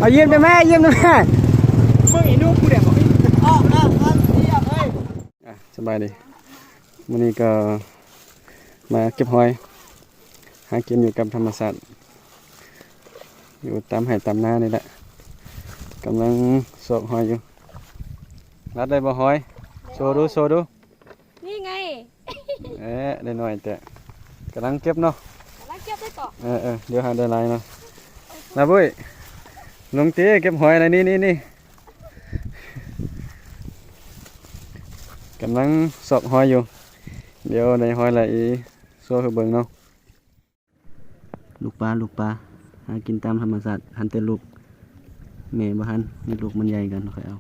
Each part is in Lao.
ເອົາ ຍິ້ມໄດ້ແມ່ ຍິ້ມໄດ້ແມ່. ເບິ່ງອີ່ໜູຜູ້ໃດບໍ່ ອອກນອກຄອນເຊບເອີຍ. ອ່ະ ສະບາຍດີ. ມື້ນີ້ກໍມາເກັບຫອຍ ຫາກິນຢູ່ກັບທຳມະຊາດ ຢູ່ຕາມໄຮ່ຕາມນານີ້ແຫຼະ. ກຳລັງຊອກຫອຍຢູ່. ລັດໄດ້ບໍ່ຫອຍ? ໂຊດູ ໂຊດູ. ນີ້ໄງ. ເອະ ໄດ້ໜ້ອຍແຕ່ ກຳລັງເກັບເນາະ. ກຳລັງເກັບໄດ້ເກາະ. ເອີໆ ດຽວຫາໄດ້ຫຼາຍເນາະ. ນາບຸ້ຍ ລົງຕິເກັບຫອຍນະ. ນີ້ໆໆ ກຳລັງຊອກຫອຍຢູ່. ດຽວໄດ້ຫອຍລະອີໂຊໃຫ້ເບິ່ງເນາະ. ລູກປາ ລູກປາ ຫາກິນຕາມທຳມະຊາດ. ຫັນແຕ່ລູກ ແມ່ບໍ່ຫັນ. ມີລູກມັນໃຫຍ່ກ່ອນ ຄ່ອຍເອົາ.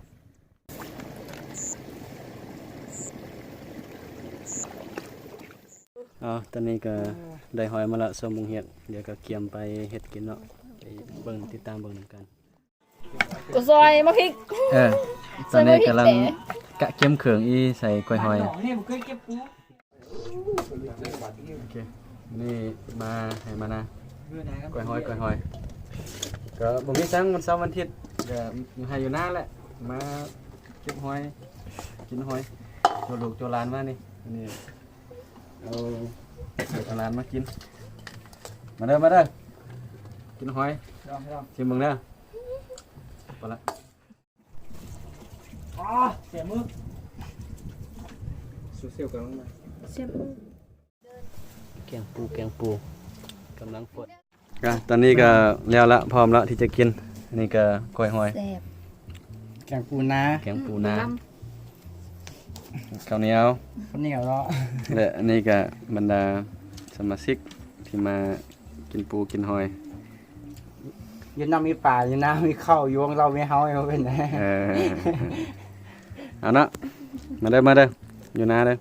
ເອົາ ຕອນນີ້ກໍໄດ້ຫອຍມາລະ ສອງໂມງຮຽກ. ດຽວກໍກຽມໄປເຮັດກິນເນາະ. ໄປເບິ່ງ ຕິດຕາມເບິ່ງນຳກັນ. ໂຕຊອຍມາພິກ. ເອີ ຕອນນີ້ກຳລັງກະກຽມເຄື່ອງອີໃສ່ກ້ອຍຫອຍ. ໂອເຄ ນີ້ມາໃຫ້ມານາ ກ້ອຍຫອຍ ກ້ອຍຫອຍ. ກໍບໍ່ມີສັງ ວັນເສົາວັນອາທິດ ກໍຢູ່ໄຮ່ຢູ່ນາແຫຼະ. ມາເກັບຫອຍ ກິນຫອຍ ໂຈລູກໂຈຫຼານມານີ້. ນີ້ ເອົາລູກເອົາຫຼານມາກິນ. ມາເດີ ມາເດີ ກິນຫອຍ. ຊິມເບິ່ງເດີ. ໄປລະ. ອໍ ແສບມື. ໂຊເຊຍກຳລັງມາ. ແສບມື. ແກງປູ ແກງປູ ກຳລັງຟົດ. ອ່ະ ຕອນນີ້ກໍແລ້ວລະ ພ້ອມລະທີ່ຈະກິນ. ອັນນີ້ກໍກ້ອຍຫອຍ ແຊບ. ແກງປູນາ ແກງປູນາ ເຂົ້າໜຽວ ເຂົ້າໜຽວເນາະ. ແລະ ອັນນີ້ກໍບັນດາສະມາຊິກທີ່ມາກິນປູກິນຫອຍ. ຢູ່ນາມີປາ ຢູ່ນາມີເຂົ້າ ຢູ່ວງເຫຼົ່າມີເຮົາ ເປັນໄດ? ເອີ ເອົາເນາະ ມາເດີ ມາເດີ ຢູ່ນາເດີ.